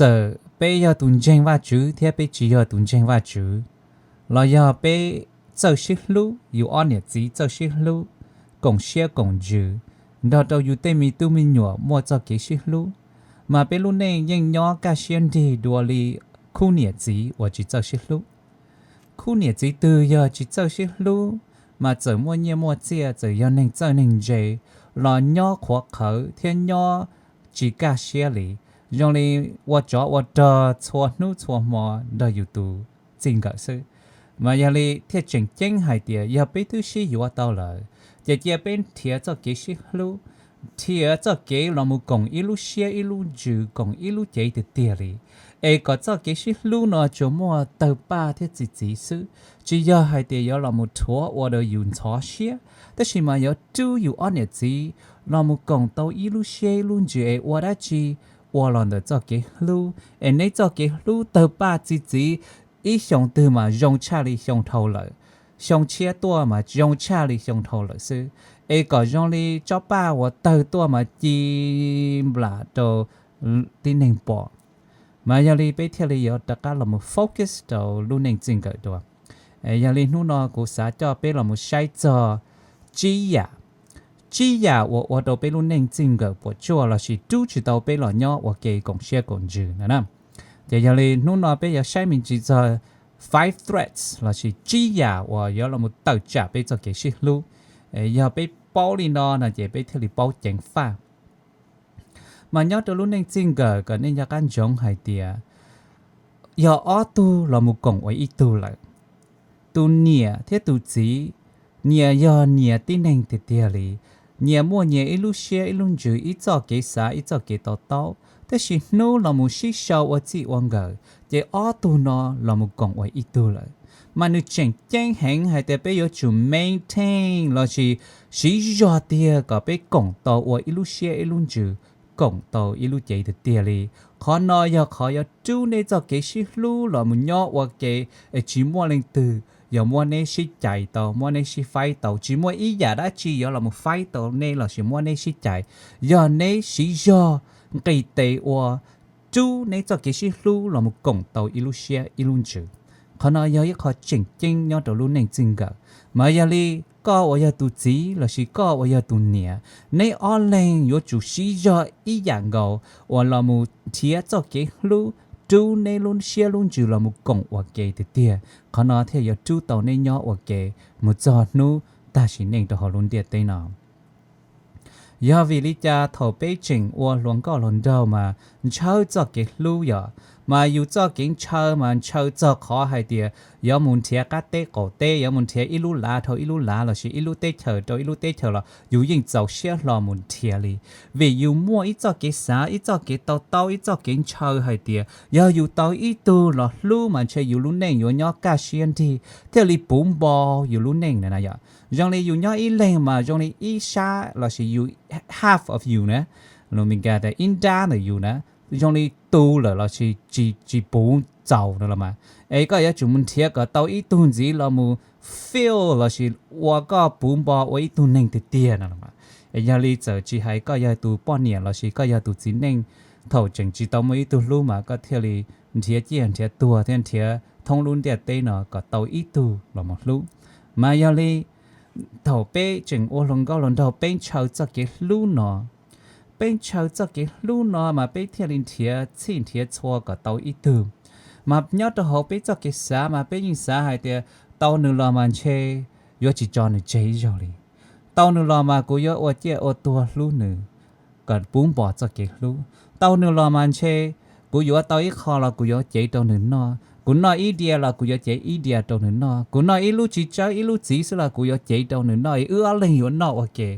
txawm peb yog tus ntseeg Vajtswv thiab peb tsis yog tus ntseeg Vajtswv, los yog peb txawj sib hlub, yus ob niam txiv txawj sib hlub, koom siab koom ntsws, nrog rau yus tej me tub me nyuam muaj txoj kev sib hlub, mas peb lub neej yeej nyob kaj siab nrig dua li khub niam txiv uas tsis txawj sib hlub. Khub niam txiv twg yog tsis txawj sib hlub, mas txawm muaj nyiaj muaj txiaj, txawm yog neeg txawj neeg ntse, los nyob qhuav qhawv thiab nyob tsis kaj siab li, zoo li ua tsov ua rog txhua hnub txhua hmo nrog yus tus txij nkawm xwb. Mas yog li thiaj tseem ceeb hais tias yog peb twb sib yuav tau lawm, ces cia peb nrhiav txoj kev sib hlub, nrhiav txoj kev los mus koom ib lub siab ib lub ntsws, koom ib lub cev tiag tiag li, es kom txoj kev sib hlub no tsuas muaj tawg paj thiab txi txiv xwb. Tsis yog hais tias yuav los mus rhuav ua rau yus ntxhov siab, tab sis mas yuav rub yus ob niam txiv los mus koom tau ib lub siab ib lub ntsws es ua dab tsi ua los ntawm txoj kev hlub, es neb txoj kev hlub tawg paj txi txiv, ib xyoo twg mas zoo tshaj li xyoo dhau lawm, xyoo tshiab tuaj mas zoo tshaj li xyoo dhau lawm xwb, es kom zoo li tsob paj uas tawg tuaj mas ci nplam rau tib neeg pom. Mas yog li peb thiaj li yuav rov qab los mus focus rau lub neej txij nkawm dua. Yog li hnub no kuv xav coj peb los mus saib txog tsib yam, tsib yam uas ua rau peb lub neej txij nkawm puas tsuaj lossis rub tsis tau peb los nyob ua ke koom siab koom ntsws no na. Ces yog li hnub no peb yuav saib me ntsis txog five threats lossis tsib yam uas yuav los mus tawm tsam peb txoj kev sib hlub. Yog peb paub li no no ces peb thiaj li paub ceev faj. Mas nyob rau lub neej txij nkawm kom nej nco qab ntsoov hais tias yog ob tug los mus koom ua ib tug lawm. Tus niam thiab tus txiv, nyias yog nyias tib neeg tiag tiag li, nyias muaj nyias ib lub siab ib lub ntsws, ib txoj kev xav ib txoj kev to taub, tab sis hnub los mus sib sau ua txij ua nkawm, ces ob tug no los mus koom ua ib tug lawm. Mas nws tseem ceeb heev hais tias peb yuav tsum maintain lossis siv zog tiag kom peb koom tau ua ib lub siab ib lub ntsws, koom tau ib lub cev tiag tiag li. Qhov no yog qhov yuav rub nej txoj kev sib hlub los mus nyob ua ke, es tsis muaj leej twg yuav muab neb sib cais tau, muab neb sib faib tau, tsis muaj ib yam dab tsi yuav los mus faib tau neb lossis muab neb sib cais. Yog neb siv zog nqis tes ua rub neb txoj kev sib hlub los mus koom tau ib lub siab ib lub ntsws. Qhov no yog ib qho tseem ceeb nyob rau lub neej txij nkawm. Mas yog li koj uas yog tus txiv lossis koj uas yog tus niam, neb ob leeg yuav tsum siv zog ib yam nkaus uas los mus nrhiav txoj kev hlub, rub neb lub siab lub ntsws los mus koom ua ke tiag tiag. Qhov no thiaj yuav rub tau neb nyob ua ke mus txog hnub tag sim neej rau hauv lub ntiaj teb no. Yog vim li cas thaum peb tseem ua hluas nkauj hluas nraug mas ntshaw txoj kev hlub yom? Mas yus txoj kev ntshaw mas ntshaw txog qhov hais tias yuav mus nrhiav qab teb qaum teb, yuav mus nrhiav ib lub lav dhau ib lub lav lossis ib lub teb chaws rau ib lub teb chaws los yus yeej txaus siab hlo mus nrhiav li. Vim yus muaj ib txoj kev xav, ib txoj kev to taub, ib txoj kev ntshaw hais tias yog yus tau ib tug los hlub mas ntshe yus lub neej yuav nyob kaj siab nrig, thiaj li puv npo yus lub neej na yom. Zoo li yus nyob ib leeg mas zoo li ib sab lossis yus, half of you na, lus Meskas tias ib nrab ntawm yus na, zoo li tu lawm lossis tsis puv txaus no los mas, es koj yuav tsum mus nrhiav kom tau ib tug ntxiv los mus fill lossis ua koj puv npo ua ib tug neeg tiag tiag no los mas. Es yog li txawm tsis hais koj yog tus poj niam lossis koj yog tus txiv neej, thaum tseem tsis tau muaj ib tug hlub mas koj thiaj li nrhiav ciaj nrhiav tuag thiab nrhiav thoob lub ntiaj teb no kom tau ib tug los mus hlub. Mas yog li thaum peb tseem ua hluas nkauj hluas nraug peb ntshaw txoj kev hlub no, peb ntshaw txoj kev hlub no mas peb thiaj li nrhiav txhij nrhiav txhua kom tau ib tug. Mas nyob rau hauv peb txoj kev xav mas peb yeej xav hais tias tau nws los mas ntshe yuav tsis tso nws tseg ib zaug li. Tau nws los mas kuv yuav ua ciaj ua tuag hlub nws, kom puv npo txoj kev hlub. Tau nws los mas ntshe kuv yuav tau ib qho los kuv yuav cev rau nws noj, kuv noj ib diav los kuv yuav cev ib diav rau nws noj, kuv noj ib lub txiv tsawb ib lub txiv xwb los kuv yuav cev rau nws noj es wb ob leeg yuav noj ua ke.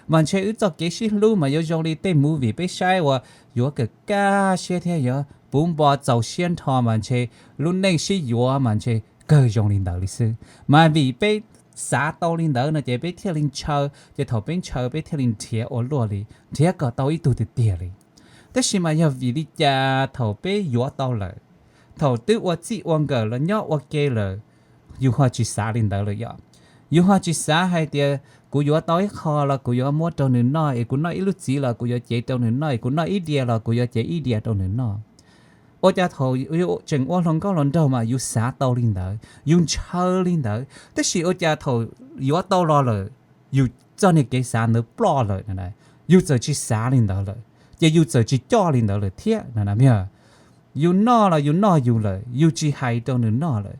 Mas ntshe wb txoj kev sib hlub mas yuav zoo li tej movie peb saib uas yuav kawm kaj siab thiab yuav puv npo txaus siab nrho mas ntshe lub neej sib yuav mas ntshe kawg zoo li ntawd li xwb. Mas vim peb xav tau li ntawd no ces peb thiaj li ntshaw, ces thaum peb ntshaw peb thiaj li nrhiav ua luaj li, nrhiav kom tau ib tug tiag tiag li. Tab sis mas yog vim li cas thaum peb yuav tau lawm, thaum twb ua txij ua nkawm los nyob ua ke lawm, yus ho tsis xav li ntawd lawm yom? Yus ho tsis xav hais tias kuv yuav tau ib qho los kuv yuav muab rau nws noj, es kuv noj ib lub txiv los kuv yuav cev rau nws noj, es kuv noj ib diav los kuv yuav cev ib diav rau nws noj. Ua cas thaum yus tseem ua hluas nkauj hluas nraug mas yus xav tau li ntawd, yus ntshaw li ntawd, tab sis ua cas thaum yuav tau los lawm, yus txoj niag kev xav ntawd ploj lawm, yus txawm tsis xav li ntawd lawm, ces yus txawm tsis coj li ntawd lawm thiab no na. Yus noj los yus noj yus lawm, yus tsis hais rau nws noj lawm.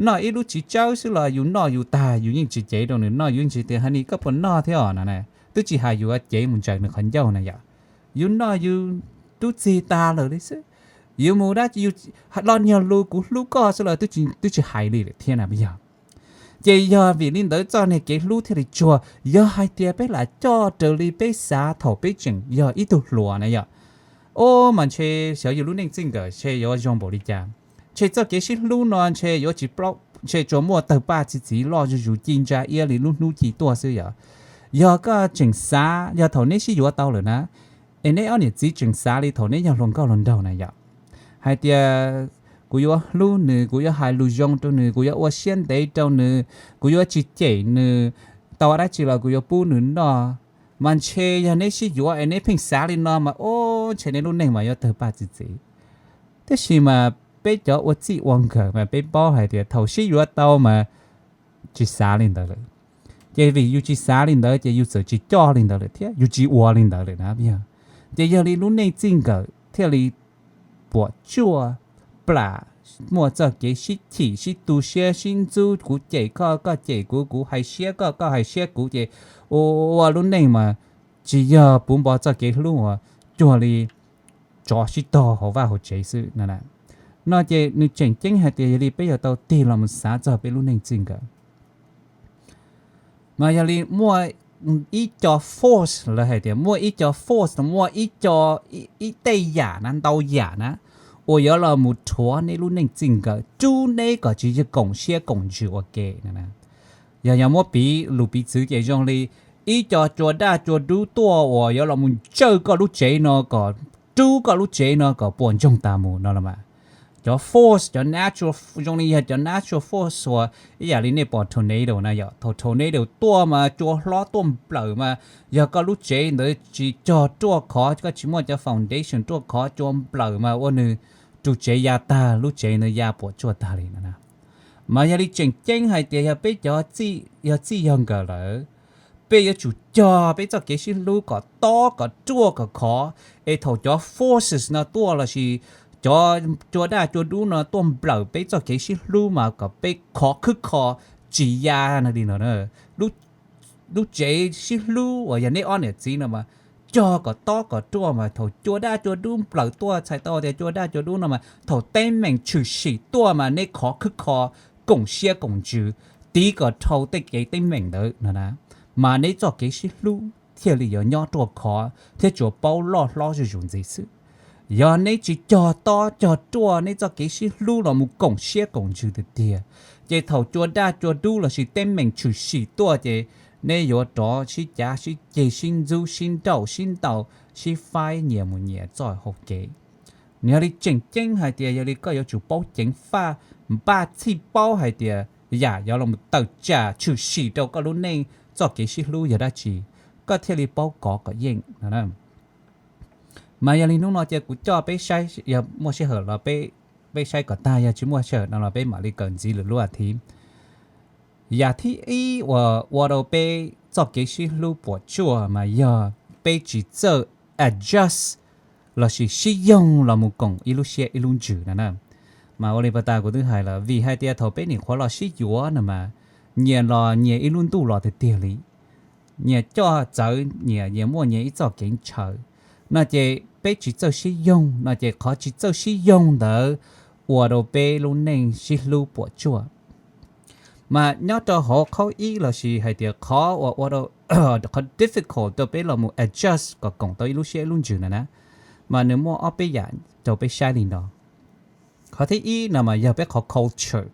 Noj ib lub txiv tsawb xwb los yus noj yus tag, yus yeej tsis cev rau nws noj, yus yeej tsis tias, Honey, koj puas noj thiab os? no na. Twb tsis hais yus cev mus ntsaws nws qhov ncauj na yom. Yus noj yus tub txig tag lawm li xwb. Yus mus dab tsi, yus lo niag lus kuv hlub koj xwb los twb tsis hais li lawm thiab na yog. Ces yog vim li ntawd txoj niag kev hlub thiaj li tsuag. Yog hais tias peb lam coj raws li peb xav thaum peb tseem yog ib tug hluas na yom, o, mas ntshe xyov yus lub neej txij nkawm ntshe yuav zoo npaum li cas. Ntshe txoj kev sib hlub no ntshe yuav tsis plaub, ntshe tsuas muaj tawg paj txi txiv loj zuj zus ci ntsa iab li lub hnub ci tuaj xwb yom. Yog koj tseem xav, yog thaum neb sib yuav tau lawm na, es neb ob niam txiv tseem xav li thaum neb yog hluas nkauj hluas nraug na yom, hais tias kuv yuav hlub nws, kuv yuav hais lus zoo rau nws, kuv yuav ua siab ntev rau nws, kuv yuav tsis cem nws, tau dab tsi los kuv yuav pub nws noj, mas ntshe yog neb sib yuav es neb pheej xav li no mas, o, ntshe neb lub neej mas yuav tawg paj txi txiv. Tab sis mas peb cov ua txij ua nkawm mas peb paub hais tias thaum sib yuav tau mas tsis xav li ntawd lawm. Ces vim yus tsis xav li ntawd ces yus txawm tsis coj li ntawd lawm thiab yus tsis ua li ntawd lawm na yog. Ces yog li lub neej txij nkawm thiaj li puas tsuaj plam, muaj txoj kev sib chim sib tu siab sib ntxub, kuv cem koj, koj cem kuv, kuv hais siab koj, koj hais siab kuv, ces ua lub neej mas tsis yog puv npo txoj kev hlub uas cuag li tsov sib tog hauv vaj hauv tsev xwb no. No ces nws tseem ceeb hais tias yog li peb yuav tau tig los mus xav txog peb lub neej txij nkawm. Mas yog li muaj ib co force, lawv hais tias muaj ib co force, muaj ib co, ib tej yam na, ntau yam na, uas yuav los mus rhuav neb lub neej txij nkawm, rub neb kom tsis yog koom siab koom ntsws ua ke. Yog, yog muab piv lus piv txwv ces zoo li ib co cua daj cua dub tuaj uas yuav los mus ntsawj koj lub tsev no kom, rub koj lub tsev no kom puas ntsoog tas mus no los mas. Cov force, cov natural, zoo li yog cov natural force uas ib yam li nej pom tornado na yom. Thaum tornado tuaj mas cua hlob tuaj nplawm mas yog koj lub tsev ntawd tsis cog ruaj khov, koj tsis muaj cov foundation ruaj khov, cua nplawm mas ua nws tus tsev ya tag, lub tsev ntawd ya puas tsuaj tag li no na. Mas yog li tseem ceeb hais tias yog peb cov txij, yog txij yog nkawm lawm, peb yuav tsum cog peb txoj kev sib hlub kom tob kom ruaj kom khov, es thaum cov forces no tuaj lossis cov cua daj cua dub no tuaj nplawm peb txoj kev sib hlub mas kom peb khov khwb kho, tsis ya no li no. Lub tsev sib hlub uas yog neb ob niam txiv no mas cog kom tob kom ruaj mas thaum cua daj cua dub nplawm tuaj, txhais tau tias cua daj cua dub no mas thaum teeb meem tshwm sim tuaj mas neb khov khwb kho, koom siab koom ntsws, tiv kom dhau tej kev teeb meem ntawd no na, mas neb txoj kev sib hlub thiaj li yuav nyob ruaj khov thiab tsuas paub loj hlob zuj zus ntxiv xwb. Yog neb tsis cog tob cog ruaj neb txoj kev sib hlub los mus koom siab koom ntsws tiag tiag, ces thaum cua daj cua dub lossis teeb meem tshwm sim tuaj ces neb yuav rov sib cav sib ceg, sib ntxub, sib nrauj, sib ntaus, sib faib nyias mus nyias txoj hau kev. Yog li tseem ceeb hais tias yog li koj yuav tsum paub ceev faj, npaj txhij paub hais tias yam yuav los tawm tsam tshwm sim rau koj lub neej txoj kev sib hlub yog dab tsi, koj thiaj li paub kov kom yeej no. Mas yog li hnub no ces kuv coj peb saib, yog muaj sij hawm los peb saib kom tag, yog tsis muaj sij hawm no los peb mam li kawm ntxiv lwm lub a thiv. Yam thib ib uas ua rau peb txoj kev sib hlub puas tsuaj mas yog peb tsis txawj adjust lossis sib yoog los mus koom ib lub siab ib lub ntsws no na. Mas ua li pas tas kuv twb hais lawm, vim hais tias thaum peb nim qhuav los sib yuav no mas nyias los nyias ib lub ntuj los tiag tiag li, nyias coj txawv nyias, nyias muaj nyias ib txoj kev ntshaw. No ces peb tsis txawj sib yoog, no ces qhov tsis txawj sib yoog ntawd ua rau peb lub neej sib hlub puas tsuaj. Mas nyob rau hauv qhov ib lossis hais tias qhov uas ua rau, qhov difficult rau peb los mus adjust kom koom tau ib lub siab ib lub ntsws no na, mas nws muaj ob peb yam rau peb saib li no. Qhov thib ib no mas yog peb qhov culture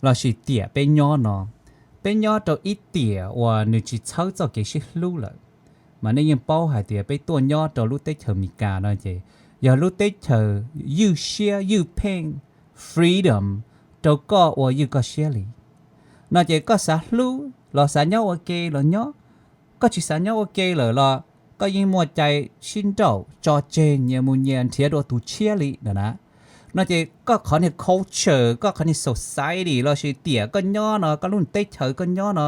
lossis tiam peb nyob no. Peb nyob rau ib tiam uas nws tsis txhawb txoj kev sib hlub lawm, mas nej yeej paub hais tias peb tuaj nyob rau lub teb chaws Amelikas no ces yog lub teb chaws ywj siab ywj pheej, freedom, rau koj ua ywj koj siab li. No ces koj xav hlub los xav nyob ua ke los nyob, koj tsis xav nyob ua ke lawm los koj yeej muaj cai sib nrauj tso tseg nyias mus nyias nrhiav dua tus tshiab li no na. No ces koj qhov niag culture, koj qhov niag society lossis tiam koj nyob no, koj lub teb chaws koj nyob no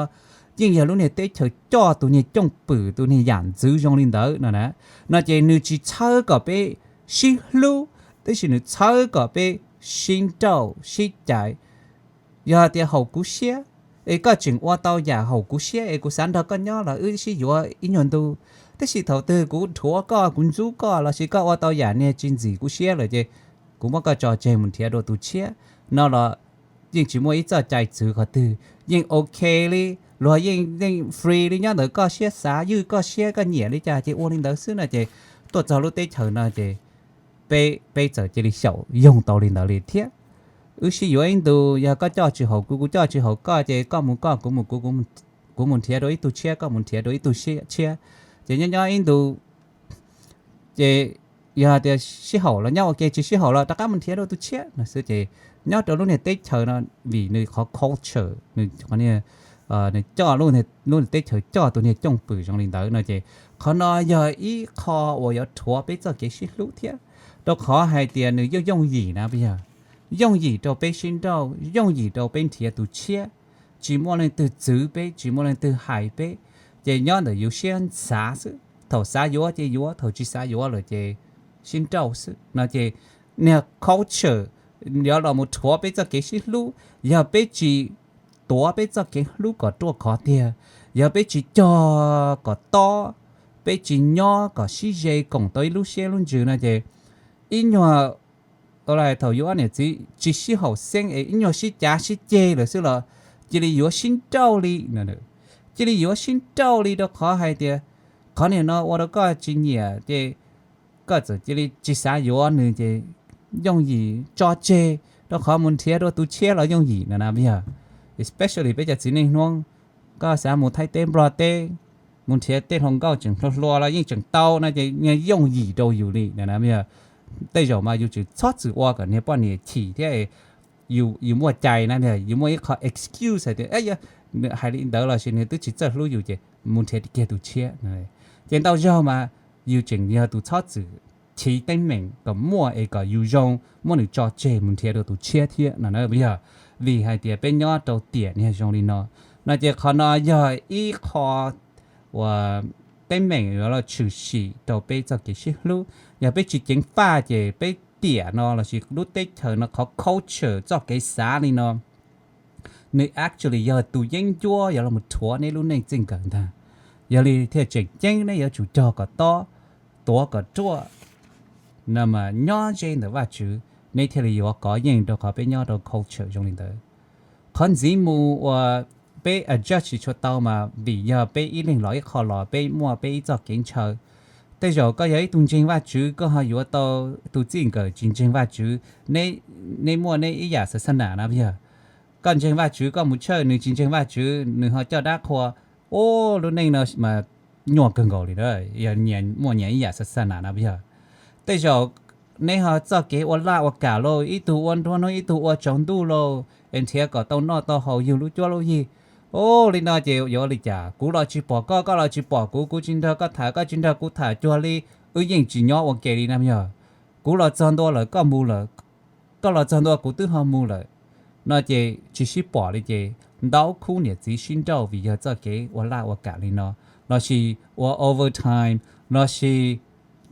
yeej yog lub niag teb chaws coj tus niag cooj pwm, tus niag yam ntxwv zoo li ntawd no na. No ces nws tsis txhawb kom peb sib hlub, tab sis nws txhawb kom peb sib nrauj sib cais. Yog tias haum kuv siab, es koj tseem ua tau yam haum kuv siab es kuv xav nrog koj nyob los wb sib yuav ib nyuag ntu. Tab sis thaum twg kuv rhuav koj, kuv ntxub koj lossis koj ua tau yam niag tsis ntxim kuv siab lawm ces kuv muab koj tso tseg mus nrhiav dua tus tshiab no los yeej tsis muaj ib txoj cai txwv qhov twg, yeej ok li, luag yeej yeej free li, nyob ntawm koj siab xav, ywj koj siab, koj nyiam li cas ces ua li ntawd xwb no ces tuaj txog lub teb chaws no ces peb peb txawm cia li xyaum yoog tau li ntawd li thiab. Wb sib yuav ib ntus, yog koj coj tsis haum kuv, kuv coj tsis haum koj ces koj mus koj, kuv mus kuv, kuv mus nrhiav dua ib tug tshiab, koj mus nrhiav dua ib tug tshiab. Ces nyob nyob ib ntus ces yog tias sib haum los nyob ua ke, tsis sib haum los rov qab mus nrhiav dua tus tshiab no xwb. Ces nyob rau lub niag teb chaws no, vim nws qhov culture, nws qhov niag, nws coj lub teb chaws coj tus niag cooj pwm zoo li ntawd no ces qhov no yog ib qho uas yuav rhuav peb txoj kev sib hlub thiab, rau qhov hais tias nws yooj yooj yim na, yog yooj yim rau peb sib nrauj, yooj yim rau peb nrhiav tus tshiab, tsis muaj leej twg txwv peb, tsis muaj leej twg hais peb, ces nyob ntawm yus siab xav xwb, thaum xav yuav ces yuav, thaum tsis xav yuav lawm ces sib nrauj xwb no ces niag culture yuav los mus rhuav peb txoj kev sib hlub. Yog peb tsis tuav peb txoj kev hlub kom ruaj khov tiag, yog peb tsis cog kom tob, peb tsis nyob kom sib ze koom tau ib lub siab lub ntsws no ces ib nyuag thaum yus ob niam txiv tsis sib haum xeeb es ib nyuag sib cav sib ceg lawm xwb los cia li yuav sib nrauj li. Cia li yuav sib nrauj li rau qhov hais tias qhov niag no ua rau koj tsis nyiam ces koj txawm cia li tsis xav yuav nws ces yooj yim tso tseg rau qhov mus nrhiav dua tus tshiab los yooj yim no na yog. Especially peb cov txiv neej Hmoob, koj xav mus Thaib teb Nplog teb, mus nrhiav tej hluas nkauj tseem hluas hluas los yeej tseem tau no ces yooj yim rau yus li no na yog. Tej zaum mas yus tseem txhob txwm ua kom niag poj niam chim thiab, yus muaj cai na, yus muaj ib qho excuse hais tias hais li ntawd lossis nws twb tsis txawj hlub yus ces mus nrhiav kiag tus tshiab. Ces ntau zaug mas yus tseem yog tus txhob txwm chiv teeb meem kom muaj es kom yus zoo muab nws tso tseg mus nrhiav dua tus tshiab thiab no na yog. Vim hais tias peb nyob rau tiam niag zoo li no, no ces qhov no yog ib qho uas teeb meem yuav los tshwm sim rau peb txoj kev sib hlub. Yog peb tsis ceev faj ces peb tiam no lossis lub teb chaws no qhov culture txoj kev xav li no, nws actually yog tus yeeb ncuab yuav los rhuav neb lub neej txij nkawm ntag. Yog li thiaj tseem ceeb neb yuav tsum cog kom tob, tuav kom ruaj, no mas nyob ze ntawm Vajtswv neb thiaj li yuav kov yeej rau qhov peb nyob rau culture zoo li ntawd. Qhov ntxiv mus uas peb adjust tsis tshua tau mas vim yog peb ib leeg los ib qho los peb muaj peb ib txoj kev ntshaw. Tej zaum koj yog ib tug ntseeg Vajtswv koj ho yuav tau tus txij nkawm tsis ntseeg Vajtswv, neb muaj neb ib yam xav xab nam na yog. Koj ntseeg Vajtswv koj mus church, nws tsis ntseeg Vajtswv nws ho coj dab qhua, ua lub neej no mas nyuaj kawg nkaus li na. Yog nyias muaj nyias ib yam xav xab nam na yog. Tej zaum neb ho txoj kev ua laj ua kam lauj, ib tug ua nruab hnub ib tug ua tsaus ntuj lauj es nrhiav kom tau noj tau haus yug lub cuab lub yig. Ua li no ces yuav li cas? Kuv los tsis pom koj, koj los tsis pom kuv, kuv tsis nrog koj tham, koj tsis nrog kuv tham, cuag li wb yeej tsis nyob ua ke li na yog. Kuv los txog ntua lawm koj mus lawm, koj los txog ntua kuv twb ho mus lawm, no ces tsis sib pom li ces ntau khub niam txiv sib nrauj vim yog txoj kev ua laj ua kam li no, lossis ua overtime, lossis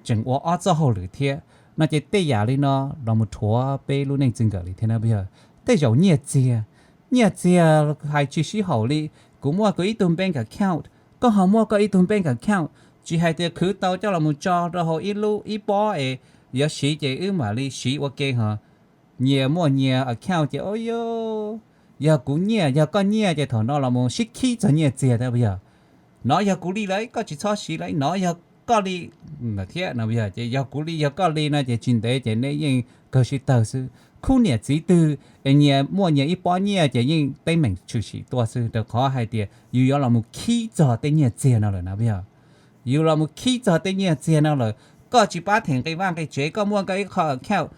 tseem ua ob txoj hauj lwm thiab, no ces tej yam li no los mus rhuav peb lub neej txij nkawm li thiab na yog. Tej zaum nyiaj txiag, nyiaj txiag hais tsis sib haum li. Kuv muaj kuv ib tug bank account, koj ho muaj koj ib tug bank account, tsis hais tias khwv tau coj los mus tso rau hauv ib lub ib pob es yuav siv ces wb mam li siv ua ke ho. Nyias muaj nyias account ces o, yog kuv nyiaj yog koj nyiaj ces thaum no los mus sib khib txog nyiaj txiag thiab yog. Nov yog kuv li lawm koj tsis txhob siv lawm, nov yog koj li thiab no yog. Ces yog kuv li yog koj li no ces tsis ntev ces neb yeej kawg sib tawg xwb. Khub niam txiv twg es nyias muaj nyias ib pob nyiaj ces yeej teeb meem tshwm sim tuaj xwb, rau qhov hais tias yus yuav los mus khib txog tej nyiaj txiag no lawm na yog. Yus los mus khib txog tej nyiaj txiag no lawm, koj tsis pab them nqe vaj nqe tsev, koj muaj koj ib qho account,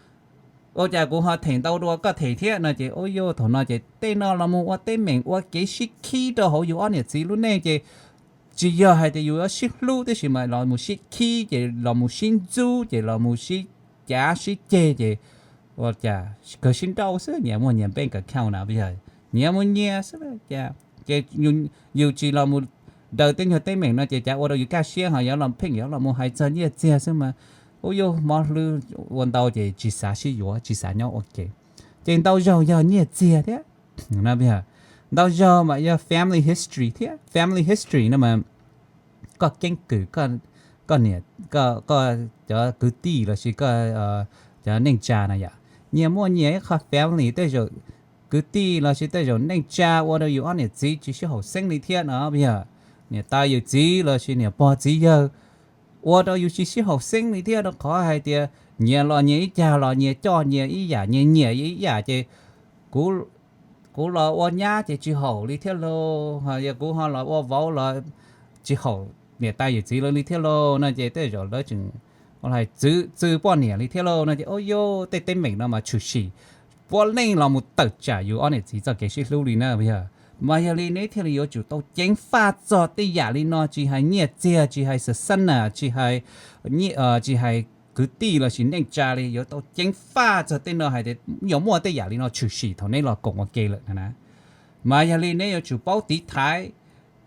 ua cas kuv ho them ntau dua koj them thiab no ces o, yog thaum no ces tej no los mus ua teeb meem ua kev sib khib rau hauv yus ob niam txiv lub neej ces tsis yog hais tias yus yuav sib hlub tib si mas los mus sib khib ces los mus sib ntxub ces los mus sib cav sib ceg ces ua cas kawg sib nrauj xwb, nyias muaj nyias bank account na, nyias mus nyias xwb. Ces yus tsis los mus daws tej nyuag teeb meem no ces cas ua rau yus kaj siab ho yuav los pheej yuav los mus hais txog nyiaj txiag xwb mas, ub, yus mob hlwb ua ntau ces tsis xav sib yuav, tsis xav nyob ua ke. Ces ntau zaug yog nyiaj txiag thiab. Ntau zaug mas yog family history thiab. Family history no mas koj keeb kwm, koj niam, koj cov kwv tij lossis koj cov neej tsa na yom, nyias muaj nyias ib qho family, tej zaum kwv tij lossis tej zaum neej tsa ua rau yus ob niam txiv tsis sib haum xeeb li thiab no. Yog niam tais yawm txiv lossis niam pog txiv yawg ua rau yus tsis sib haum xeeb li thiab, rau qhov hais tias nyias los nyias ib cag los nyias coj nyias ib yam, nyias nyiam ib yam ces kuv los ua nyab ces tsis haum li thiab lauj, yog kuv ho los ua vauv los tsis haum niam tais yawm txiv lawv li thiab lauj no ces tej zaum lawv tseem txwv poj niam li thiab lauj no ces, ua, yus tej teeb meem no mas tshwm sim puav leej los mus tawm tsam yus ob niam txiv txoj kev sib hlub li na. Yog mas yog li neb thiaj li yuav tsum tau ceev faj txog tej yam li no, tsis hais nyiaj txiag, tsis hais xa xab nas, tsis hais tsis hais kwv tij lossis neej tsa li, yuav tau ceev faj txog tej no hais tias yuav muaj tej yam li no tshwm sim thaum neb los koom ua ke lawm na. Mas yog li neb yuav tsum paub tiv thaiv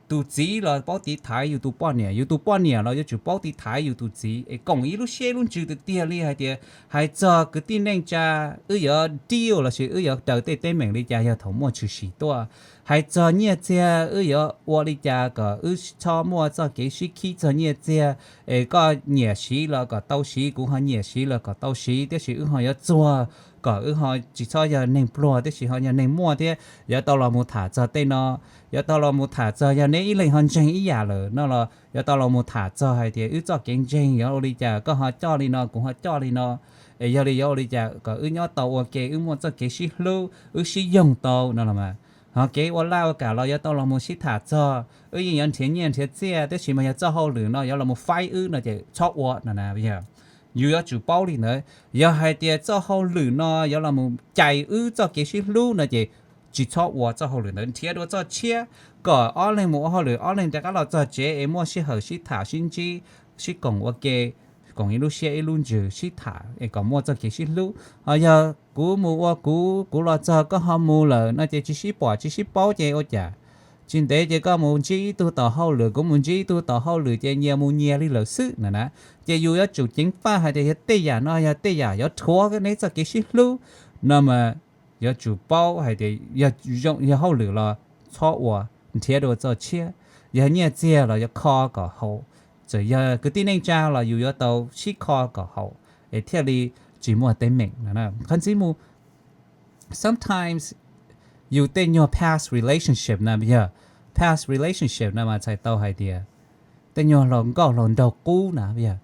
tus txiv los paub tiv thaiv yus tus poj niam, yus tus poj niam los yuav tsum paub tiv thaiv yus tus txiv es koom ib lub siab ib lub ntsws tiag tiag li hais tias hais txog kwv tij neej tsa, wb yuav deal lossis wb yuav daws tej teeb meem li cas yog thaum muaj tshwm sim tuaj. Hais txog nyiaj txiag wb yuav ua li cas kom wb txhob muaj txoj kev sib khib txog nyiaj txiag, es koj nyiam siv los kom tau siv, kuv ho nyiam siv los kom tau siv, tiam sis wb ho yuav txuag kom wb ho tsis txhob yog neeg pluag tiam sis ho yog neeg muaj thiab. Yuav tau los mus tham txog tej no, yuav tau los mus tham txog yog neb ib leeg ho ntseeg ib yam lawm no los yuav tau los mus tham txog hais tias wb txoj kev ntseeg yuav ua li cas, koj ho coj li no kuv ho coj li no, es yog li yuav ua li cas kom wb nyob tau ua ke, wb muaj txoj kev sib hlub, wb sib yoog tau no los mas. Ho kev ua laj ua kam los yuav tau los mus sib tham txog, wb yeej yuav nrhiav nyiaj nrhiav txiaj tiam sis mas yog txoj hauj lwm no yuav los mus faib wb no ces txhob ua no na. Yog yus yuav tsum paub li ntawd, yog hais tias txoj hauj lwm no yuav los mus cais wb txoj kev sib hlub no ces tsis txhob ua txoj hauj lwm ntawd, nrhiav dua txoj tshiab kom ob leeg mus ua hauj lwm, ob leeg rov qab los txog tsev es muaj sij hawm sib tham sib ntsib, sib koom ua ke, koom ib lub siab ib lub ntsws sib tham es kom muaj txoj kev sib hlub. Ho yog kuv mus ua kuv, kuv los txog koj ho mus lawm no ces tsis sib pom tsis sib paub ces ua cas tsis ntev ces koj mus ntsib ib tug tom hauj lwm, kuv mus ntsib ib tug tom hauj lwm ces nyias mus nyias li lawm xwb no na. Ces yus yuav tsum ceev faj hais tias yog tej yam no yog tej yam yuav rhuav neb txoj kev sib hlub no mas yuav tsum paub hais tias yog hauj lwm los txhob ua, nrhiav dua txoj tshiab, yog nyiaj txiag los yuav kho kom haum, txawm yog kwv tij neej tsa los yus yuav tau sib kho kom haum es thiaj li tsis muaj teeb meem no. Qhov ntxiv mus, sometimes yus tej nyuag past relationship na, yog past relationship no mas txhais tau hais tias tej nyuag hluas nkauj hluas nraug qub na. Yog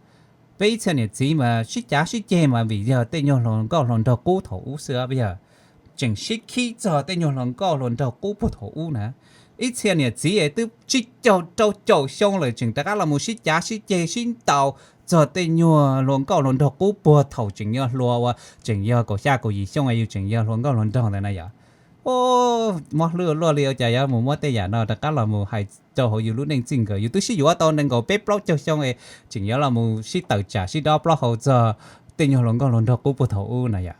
peb ib txhia niam txiv mas sib cav sib ceg mas vim yog tej nyuag hluas nkauj hluas nraug qub thaum ub xwb, yog tseem sib khib txog tej nyuag hluas nkauj hluas nraug qub puag thaum ub na. Ib txhia niam txiv es twb tsib caug rau caum xyoo lawm tseem rov qab los mus sib cav sib ceg sib ntaus txog tej nyuag hluas nkauj hluas nraug qub puag thaum tseem yog hluas uas tseem yog kaum xya kaum yim xyoo es yus tseem yog hluas nkauj hluas nraug ntawd na yom. Mob hlwb ua luaj li, ua cas yuav mus muab tej yam no rov qab los mus hais rau hauv yus lub neej txij nkawm. Yus twb sib yuav tau nees nkaum peb plaub caug xyoo es tseem yuav los mus sib tawm tsam sib dob plaub hau txog tej nyuag hluas nkauj hluas nraug qub puag thaum ub na yom.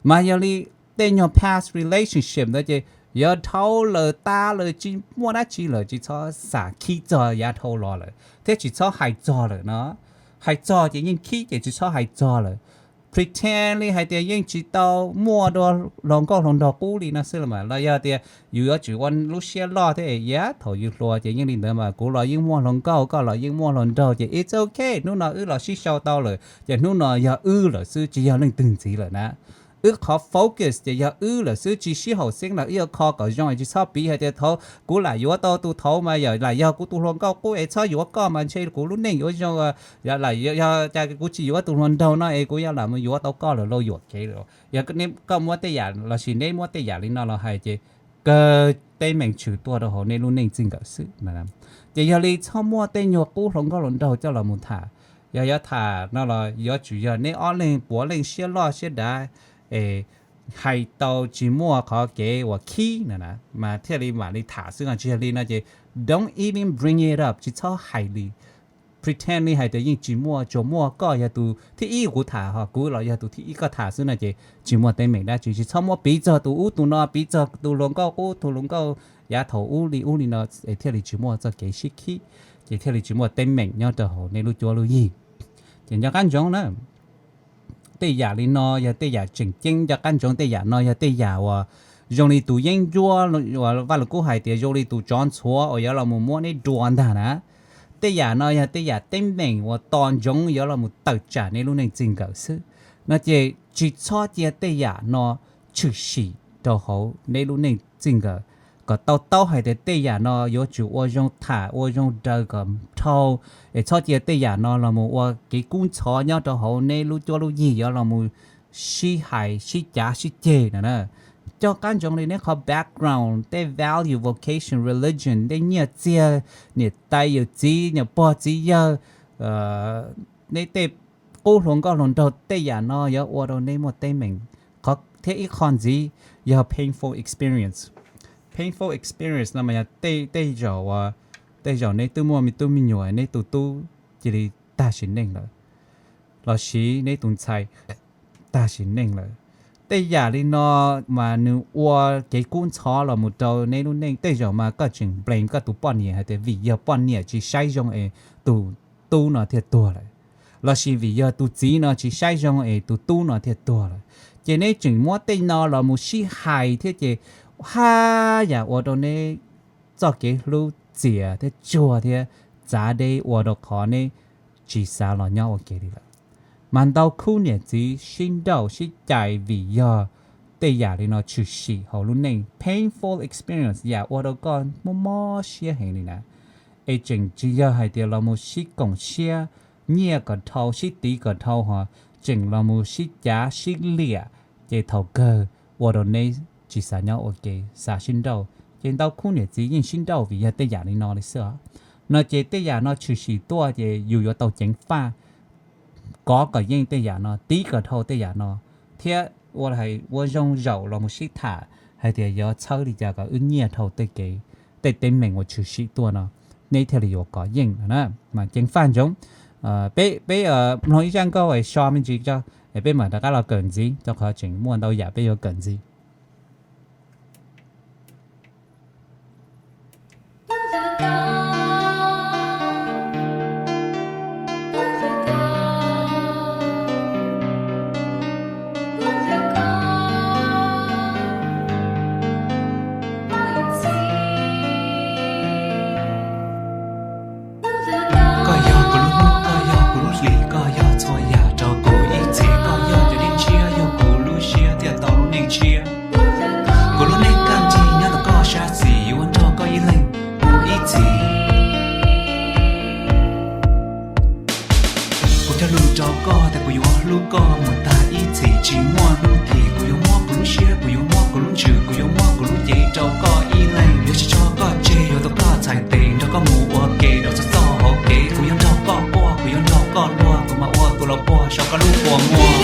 Mas yog li tej nyuag past relationship ntawd ces yog dhau lawm tas lawm tsis muaj dab tsi lawm, tsis txhob xav khib txog yav dhau los lawm thiab tsis txhob hais txog lawm no. Hais txog ces yeej khib ces tsis txhob hais txog lawm. Pretend li hais tias yeej tsis tau muaj dua hluas nkauj hluas nraug qub li no xwb los mas, los yog tias yus yuav tsum ua lub siab loj thiab, yav thaum yus hluas ces yeej li ntawd mas, kuv los yeej muaj hluas nkauj, koj los yeej muaj hluas nraug ces it's okay, hnub no wb los sib sau tau lawm ces hnub no yog wb lawm xwb, tsis yog leej twg ntxiv lawm na. Wb qhov focus ces yog wb lawm xwb, tsis sib haum xeeb los wb yuav kho kom zoo es tsis txhob piv hais tias thaum kuv lam yuav tau tus thaud mas yog lam yog kuv tus hluas nkauj qub es txhob yuav koj mas ntshe kuv lub neej yuav zoo, yog cas kuv tsis yuav tus hluas nraug no es kuv yuav lam mus yuav tau koj lawm lauj, yuam kev lawm. Yog koj muab tej yam lossis neb muab tej yam li no los hais ces kawg teeb meem tshwm tuaj rau hauv nej lub neej txij nkawm xwb. Ces yog li txhob muaj tej nyuag qub hluas nkauj hluas nraug coj los mus tham. Yog yuav tham no los yuav tsum yog neb ob leeg puav leej siab loj siab dav es hais tau tsis muaj qhov kev uas khib na, mas thiaj li mam li tham xwb, tsis yog li no ces Don't even bring it up, tsis txhob hais li. Pretend li hais tias yeej tsis muaj, tsuas muaj koj yog tus thib ib kuv tham, ho kuv los yog tus thib ib koj tham xwb no ces tsis muaj teeb meem dab tsi. Tsis txhob muab piv txog tus ub tus no, piv txog tus hluas nkauj qub tus hluas nkauj yav thaum ub li ub li no, es thiaj li tsis muaj txoj kev sib khib, ces thiaj li tsis muaj teeb meem nyob rau hauv nej lub cuab lub yig. Ces nco qab ntsoov na, tej yam li no yog tej yam tseem ceeb. Nco qab ntsoov, tej yam no yog tej yam uas zoo li tus yeeb ncuab uas Vaj Lug Kub hais tias zoo li tus tsov ntxhuav uas yuav los mus muab neb dua ntag na. Tej yam no yog tej yam teeb meem uas tos ntsoov yuav los mus tawm tsam nej lub neej txij nkawm xwb. No ces tsis txhob cia tej yam no tshwm sim rau hauv nej lub neej txij nkawm. Kom tau taub hais tias tej yam no yuav tsum ua zoo tham ua zoo daws kom dhau, es txhob cia tej yam no los mus ua kev kub ntxhov nyob rau hauv neb lub cuab lub yig yuav los mus sib hais sib cav sib ceg no na. Nco qab ntsoov li neb qhov background, tej value, vocation, religion, tej nyiaj txiag, niam tais yawm txiv, niam pog txiv yawg, neb tej qub hluas nkauj hluas nraug, tej yam no yuav ua rau neb muaj teeb meem. Thiab ib qho ntxiv yog painful experience. Painful experience no mas yog tej zaum, tej zaum neb twb muaj me tub me nyuam, neb tus tub cia li tag sim neej lawm, los sis neb tus ntxhais tag sim neej lawm. Tej yam li no mas nws ua kev kub ntxhov los mus rau neb lub neej. Tej zaum mas koj tseem blame koj tus poj niam hais tias vim yog poj niam tsis saib zoo es tus tub no thiaj tuag lawm, los sis vim yog tus txiv no tsis saib zoo es tus tub no thiaj tuag lawm. Ces neb tseem muab tej no los mus sib hais thiab ces haj yam ua rau neb txoj kev hlub txias thiab tsuag thiab txav deb ua rau qhov neb tsis xav los nyob ua ke li lawm. Mas ntau khub niam txiv sib nrauj sib cais vim yog tej yam li no tshwm sim hauv lub neej, painful experience, yam ua rau koj mob mob siab heev li na. Es tseem tsis yog hais tias los mus sib koom siab nyiaj kom dhau, sib tiv kom dhau, ho tseem los mus sib cav sib liam, ces thaum kawg ua rau neb tsis xav nyob ua ke, xav sib nrauj. Ces ntau khub niam txiv yeej sib nrauj vim yog tej yam li no li xwb os. No ces tej yam no tshwm sim tuaj ces yus yuav tau ceev faj, kov kom yeej tej yam no, tiv kom dhau tej yam no, thiab ua hais ua zoo zaum los mus sib tham hais tias yuav txhawb li cas kom wb nyiaj dhau tej kev, tej teeb meem uas tshwm sim tuaj no, neb thiaj li yuav kov yeej no na. Mas ceev faj ntsoov. Peb, peb mloog ib zaj nkauj es so me ntsis tso, es peb mam rov qab los kawm ntxiv, rau qhov tseem muaj ntau yam peb yuav kawm ntxiv. Koj yog kuv lub hnub, koj yog kuv lub hlis, koj yog txhua yam rau kuv ib txhis. Koj yog cov dib ntshiab, yog kuv lub siab thiaj tau lub neej tshiab. Kuv lub neej kaj nrig nyob ntawm koj sab xis, yuav nrog koj ib leeg mus ib txhis. Kuv cog lus rau koj tias kuv yuav hlub koj mus tag ib txhis tsis muaj hnub tim. Kuv yuav muab kuv lub siab, kuv yuav muab kuv lub ntsws, kuv yuav muab kuv lub cev rau koj ib leeg. Yuav tsis tso koj tseg, yuav tau koj txhais tes nrog koj mus ua ke rau txoj txoj hauv kev. Kuv yuav nrog koj quaj, kuv yuav nrog koj luag, kuv mam ua tus los puag saum koj lub qhov muag.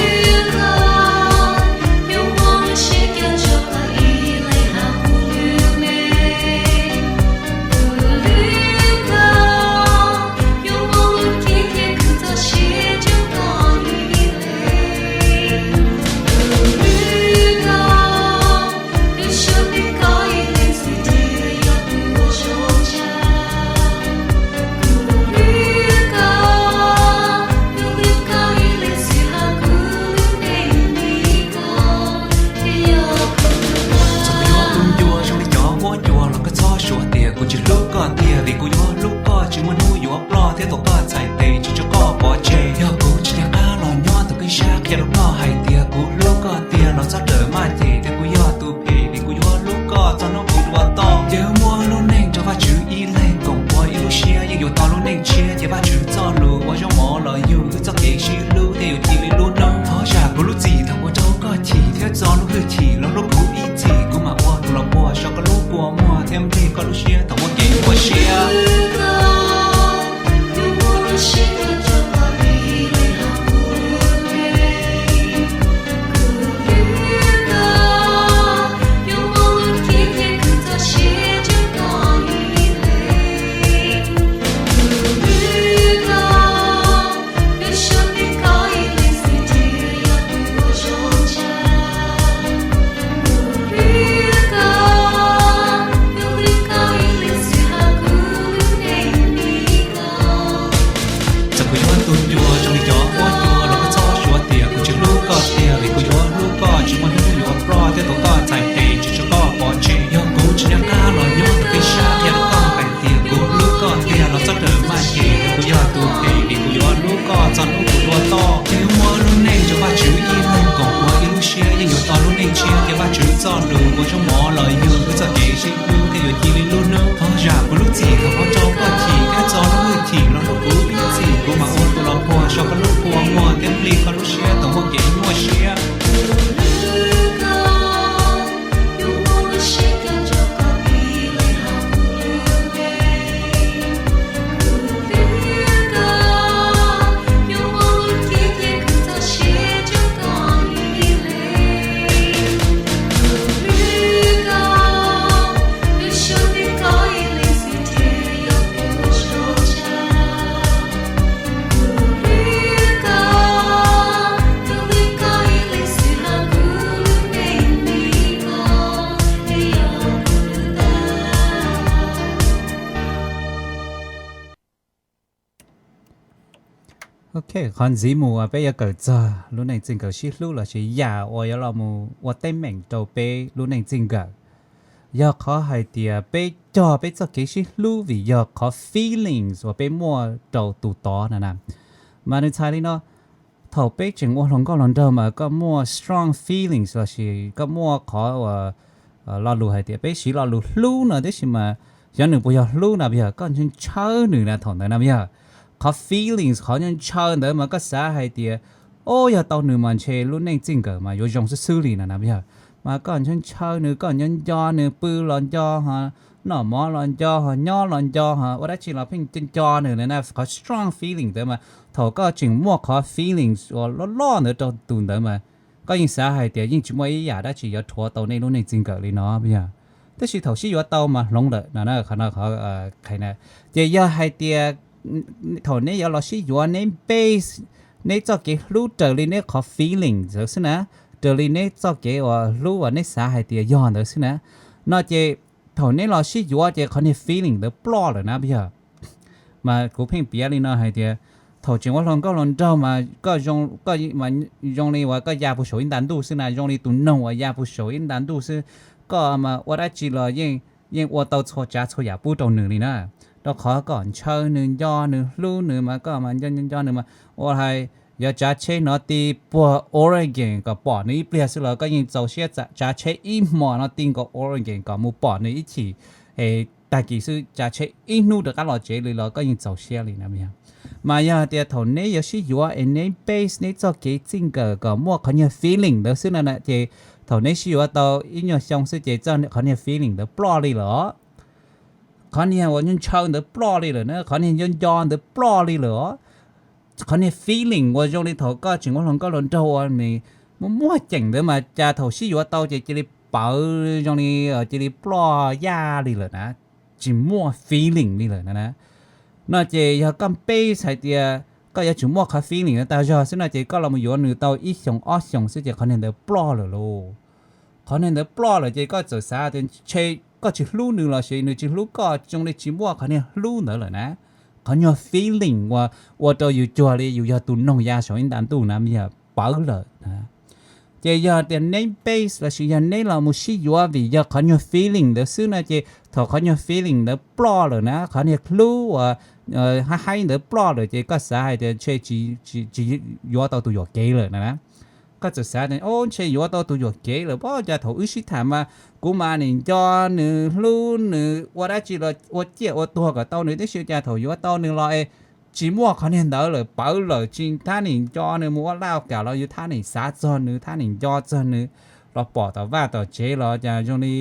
Txoj lus ua zoo mov los yug kuv txoj kev sib hlub thiaj yuav cia li lub hnub. Thov zam kuv lub txim thaum qhov tso koj chim thiab txo lub hwj chim los rau kuv ib txhis kuv mam ua tus los puag so koj lub kua muag thiab plig koj lub siab thaum muaj kev nyuaj siab. Ok, qhov ntxiv mus uas peb yuav kawm txog lub neej txij nkawm sib hlub lossis yam uas yuav los mus ua teeb meem rau peb lub neej txij nkawm, yog qhov hais tias peb cog peb txoj kev sib hlub vim yog qhov feelings uas peb muaj rau tus tod na na. Mas nws txhais li no, thaum peb tseem ua hluas nkauj hluas nraug mas koj muaj strong feelings lossis koj muaj qhov uas lo lus hais tias peb siv lo lus hlub no tib si mas xyov nws puas yog hlub na, yog koj ntshaw ntshaw nws na thaum ntawd na yog. Qhov feelings qhov ntshaw ntshaw ntawd mas koj xav hais tias, o, yog tau nws mas ntshe lub neej txij nkawm mas yuav zoo xwb xwb li na na yog. Mas koj ntshaw ntshaw nws, koj nco nco nws, pw los nco ho, noj mov los nco ho, nyob los nco ho, ua dab tsi los pheej nco nco nws na. Qhov strong feeling ntawd mas thaum koj tseem muaj qhov feelings uas loj loj ntawd rau tus ntawd mas koj yeej xav hais tias yeej tsis muaj ib yam dab tsi yuav rhuav tau nej lub neej txij nkawm li no yog. Tab sis thaum sib yuav tau mas hloov lawm no, qhov no qhov qhia na. Ces yog hais tias thaum neb yuav los sib yuav neb base neb txoj kev hlub raws li neb qhov feeling ntawd xwb na, raws li neb txoj kev uas hlub uas neb xav hais tias yog ntawd xwb na, no ces thaum neb los sib yuav ces qhov niag feeling ntawd ploj lawm na yog. Mas kuv pheej piav li no hais tias thaum tseem ua hluas nkauj hluas nraug mas koj zoo li uas koj ya puag saum ib nta ntuj xwb na, zoo li tus noog uas ya puag saum ib nta ntuj xwb, koj mas ua dab tsi los yeej ua tau txhua tsav txhua yam pub rau nws li na. Rau qhov koj ntshaw nws, nco nws, hlub nws mas koj mas nco nco nws mas ua hais yog tsav tsheb hnov ti puag Oregon kom pom nws ib pliag xwb los koj yeej txaus siab tsav tsheb ib hmos no ti nkaus Oregon kom mus pom nws ib chim, es tag kis xwb tsav tsheb ib hnub rov qab los tsev li los koj yeej txaus siab li na. Mas yog tias thaum neb yuav sib yuav es neb base neb txoj kev txij nkawm kom muaj qhov niag feeling ntawd xwb na, ces thaum neb sib yuav tau ib nyuag xyoo xwb ces qhov niag feeling ntawd ploj li lawm. Qhov niag uas ntshaw ntawd ploj li lawm na, qhov niag nco nco ntawd ploj li lawm os. Qhov niag feeling uas zoo li thaum koj tseem ua hluas nkauj hluas nraug uas nws muaj muaj ceem ntawd mas cas thaum sib yuav tau ces cia li pawv zoo li cia li ploj yaj li lawm na, tsis muaj feeling li lawm na. No ces yog koj base hais tias koj yuav tsum muaj qhov feeling no tag zog xwb no ces koj los mus yuav nws tau ib xyoos ob xyoos xwb ces qhov niag ntawd ploj lawm lauj. Qhov niag ntawd ploj lawm ces koj txawm xav tias ntshe koj tsis hlub nws lossis nws tsis hlub koj, zoo li tsis muaj qhov niag hlub ntawd lawm na. Qhov nyuag feeling uas ua rau yus cuag li yus yog tus noog ya saum ib nta ntuj na yog pawv lawm na. Ces yog tias neb base lossis yog neb los mus sib yuav vim yog qhov nyuag feeling ntawd xwb no ces thaum qhov nyuag feeling ntawd ploj lawm na, qhov niag hlub uas haib haib ntawd ploj lawm ces koj xav hais tias ntshe tsis yuav tau tus yuam kev lawm na. Koj txawm xav tias o ntshe yuav tau tus yuam kev lawm pob, cas thaum wb sib tham mas kuv mas nim nco nws, hlub nws, ua dab tsi los ua ciaj ua tuag kom tau nws, tab sis cas thaum yuav tau nws los es tsis muaj qhov niag ntawd lawm, pawv lawm, tsis thab nim nco nws, mus ua laj ua kam los yus thab nim xav txog nws, thab nim nco txog nws, los pom tom vaj tom tsev los cas zoo li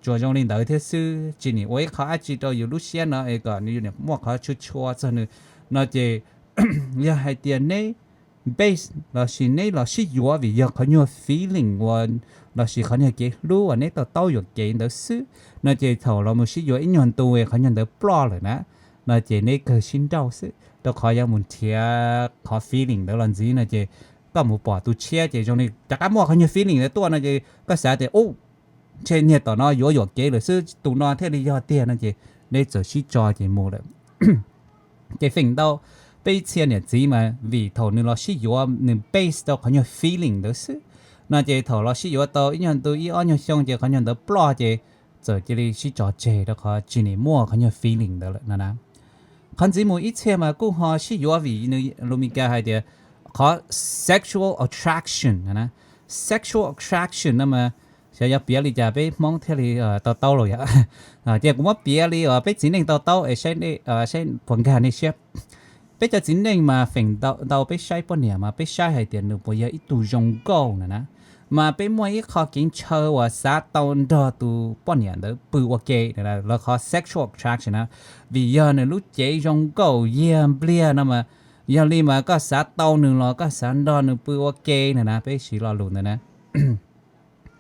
tsuas zoo li ntawd thiab xwb, tsis nim ua ib qho dab tsi rau yus lub siab no es kom nws muaj qhov tshua tshua txog nws. No ces yog hais tias neb base lossis neb los sib yuav vim yog qhov nyuag feeling uas lossis qhov nyuag kev hlub uas neb tau taub yuam kev ntawd xwb, no ces thaum los mus sib yuav ib nyuag ntu qhov nyuag ntawd ploj lawm na, no ces neb kawg sib nrauj xwb, rau qhov yuav mus nrhiav qhov feeling ntawd los ntxiv no ces koj mus pom tus tshiab ces zoo li rov qab muaj qhov nyuag feeling ntawd tuaj no ces koj xav tias u ntshe niag tom no yuav yuam kev lawm xwb, tus no thiaj li yog tiag no ces neb txawm sib tso ces mus lawm. Ces feem ntau peb ib txhia niam txiv mas vim thaum nws los sib yuav nws base rau qhov nyuag feeling ntawd xwb, no ces thaum los sib yuav tau ib nyuag ntu ib ob nyuag xyoo ces qhov nyuag ntawd ploj ces txawm cia li sib tso tseg rau qhov tsis nim muaj qhov nyuag feeling ntawd lawm no na. Qhov ntxiv mus ib txhia mas kuj ho sib yuav vim nws lus Mis Kas hais tias qhov sexual attraction na. Sexual attraction no mas Xyov yog piav li cas peb Hmoob thiaj li tau taub los yom. Ces kuv muab piav li uas peb txiv neej tau taub es saib puas nkag nej siab. Peb cov txiv neej mas feem ntau peb saib poj niam mas peb saib hais tias nws puas yog ib tug zoo nkauj na na. Mas peb muaj ib qho kev ntshaw uas xav tau nrog tus poj niam ntawd pw ua ke, lawv qhov sexual attraction na, vim yog nws lub cev zoo nkauj yiag npliag no mas, yog li mas koj xav tau nws los koj xav nrog nws pw ua ke na na, peb siv lo lus ntawd na.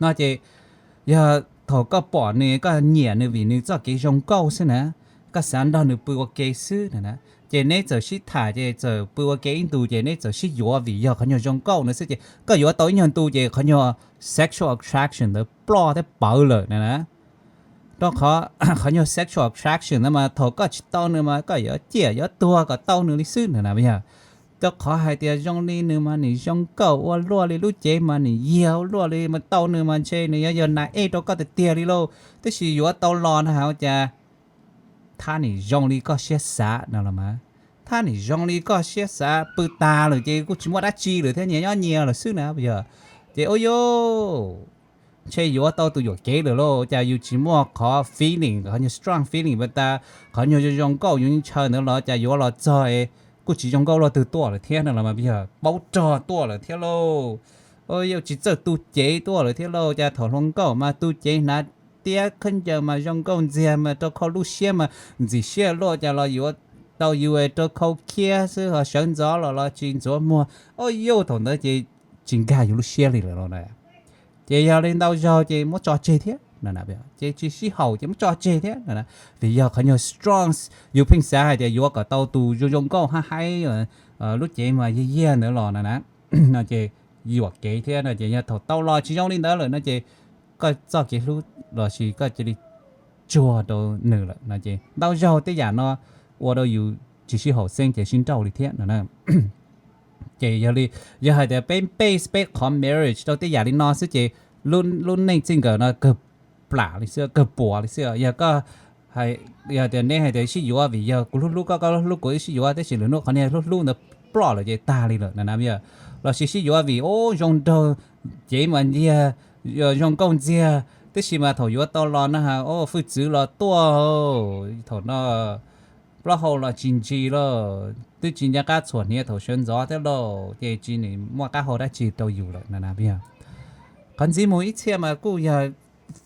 No ces yog thaum koj pom nws koj nyiam nws vim nws txoj kev zoo nkauj xwb na, koj xav nrog nws pw ua ke xwb na na, ces neb txawm sib tham ces txawm pw ua ke ib ntus ces neb txawm sib yuav vim yog qhov nyuag zoo nkauj no xwb ces koj yuav tau ib nyuag ntu ces qhov nyuag sexual attraction ntawd ploj thiab pawv lawm na na. Rau qhov qhov nyuag sexual attraction ntawd mas thaum koj tsis tau nws mas koj yuav ciaj yuav tuag kom tau nws li xwb na na yog. Rau qhov hais tias zoo li nws mas nws zoo nkauj ua luaj li, lub cev mas nws yiag ua luaj li, mas tau nws mas ntshe nws yuav yog nas ej rau koj tiag tiag li lauj. Tab sis yuav tau los no hais ua cas thab nim zoo li koj siab xav no los mas, thab nim zoo li koj siab xav, pw tas lawm ces kuj tsis muaj dab tsi lawm thiab, nyias nyob nyias lawm xwb na yog. Ces ua yus ntshe yuav tau tus yuam kev lawm lauj, cas yus tsis muaj qhov feeling, qhov nyuag strong feeling pas tas, qhov nyuag zoo zoo nkauj yus ntshaw ntawd los cas yuav los txog es kuj tsis zoo nkauj luaj twg tuaj lawm thiab no los mas yog paub rog tuaj lawm thiab lauj. Ua yus tsis txawj tu cev tuaj lawm thiab lauj, cas thaum hluas nkauj mas tu cev hnav tiab khaub ncaws mas zoo nkauj ntxiag mas rau khau lub siab mas ntxim siab luaj, cas los yuav tau yus rau khau khiab xwb ho sawv ntxov los los tsis ntxuav muag. Ua yus thaum ntawd ces tsis nkag yus lub siab li lawm lauj. Ces yog li ntau zaug ces muab tso tseg thiab, ces tsis sib haum ces muab tso tseg thiab. Vim yog qhov nyuag strong, yus pheej xav hais tias yuav kom tau tus zoo zoo nkauj hab haib, lub cev mas yiag yiag ntawd los na na, no ces yuam kev thiab no ces yog thaum tau los tsis zoo li ntawd lawm no ces koj txoj kev hlub los sis koj cia li tsuag rau nws lawm no ces ntau zaug tej yam no ua rau yus tsis sib haum xeeb ces sib nrauj li thiab no na. Ces yog li, yog hais tias peb base peb qhov marriage rau tej yam li no xwb ces lub neej txij nkawm no kawg plam li xwb, kawg puas li xwb. Yog koj, yog tias neb hais tias sib yuav vim yog kuv hlub hlub koj, koj hlub kuv, sib yuav tab sis lwm hnub qhov niag hlub hlub ntawd ploj lawm ces tag li lawm na na yog. Los sis sib yuav vim ub zoo nraug, cev mas ntxiag, zoo nkauj ntxiag, tab sis mas thaum yuav tau los no ha, hwj txwv los tuaj, thaum no plaub hau los tsis ntsis lauj, twb tsis nco qab txhuam hniav thaum sawv ntxov thiab lauj, ces tsis nim muaj qab hau dab tsi rau yus lawm na na yog. Qhov ntxiv mus ib txhia mas kuj yog